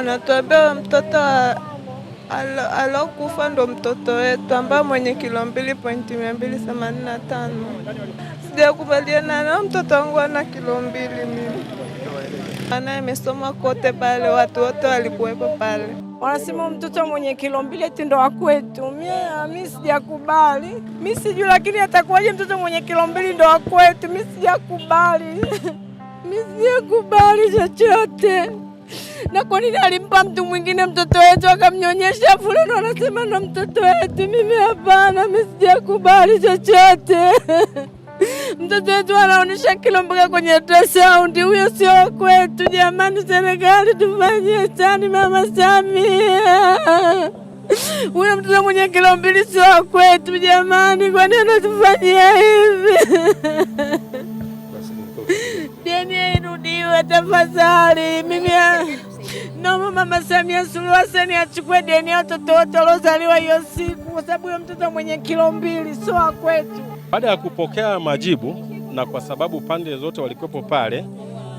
Anatuambia mtoto alokufa ndo mtoto wetu ambaye mwenye kilo 2.285. Sijakubaliana na mtoto wangu ana kilo 2 mimi. Ana amesoma kote pale, watu wote walikuwepo pale. Wanasema mtoto mwenye kilo 2 eti ndo wa kwetu. Mimi sijakubali. Mimi sijui, lakini atakuwaje mtoto mwenye kilo 2 ndo wa kwetu? Mimi sijakubali. Mimi sijakubali chochote. Na kwa nini alimpa mtu mwingine mtoto wetu akamnyonyesha fulani, wanasema ndo mtoto wetu? Mimi hapana, mimi sijakubali chochote. Mtoto wetu anaonyesha kilo mpaka kwenye ultrasound, huyo sio kwetu jamani. Serikali tufanyie sana, Mama Samia. Huyo mtoto mwenye kilo 2 sio kwetu jamani, kwa nini anatufanyia hivi? DNA irudiwe tafadhali. Mimi naomba Mama Samia Suluhu Hassan achukue DNA watoto wote waliozaliwa hiyo siku, kwa sababu huyo mtoto mwenye kilo 2 sio kwetu. Baada ya kupokea majibu, na kwa sababu pande zote walikuwepo pale,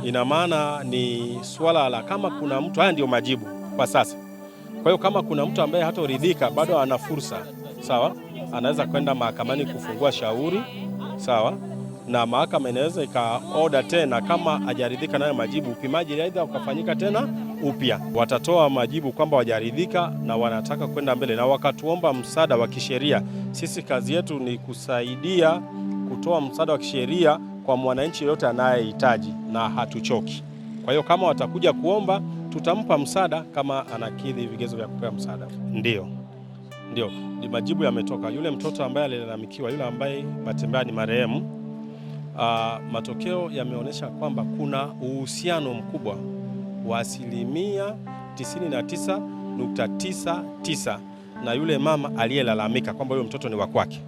ina maana ni swala la kama kuna mtu, haya ndio majibu kwa sasa. Kwa hiyo kama kuna mtu ambaye hatoridhika bado ana fursa, sawa, anaweza kwenda mahakamani kufungua shauri, sawa, na mahakama inaweza ikaoda tena kama hajaridhika nayo majibu, upimaji aidha ukafanyika tena upya. Watatoa majibu kwamba hawajaridhika na wanataka kwenda mbele, na wakatuomba msaada wa kisheria. Sisi kazi yetu ni kusaidia kutoa msaada wa kisheria kwa mwananchi yote anayehitaji, na hatuchoki. Kwa hiyo kama watakuja kuomba, tutampa msaada kama anakidhi vigezo vya kupewa msaada. Ndio, ni majibu yametoka. Yule mtoto ambaye alilalamikiwa, yule ambaye bahati mbaya ni marehemu, matokeo yameonyesha kwamba kuna uhusiano mkubwa wa 99.99% na yule mama aliyelalamika kwamba yule mtoto ni wa kwake.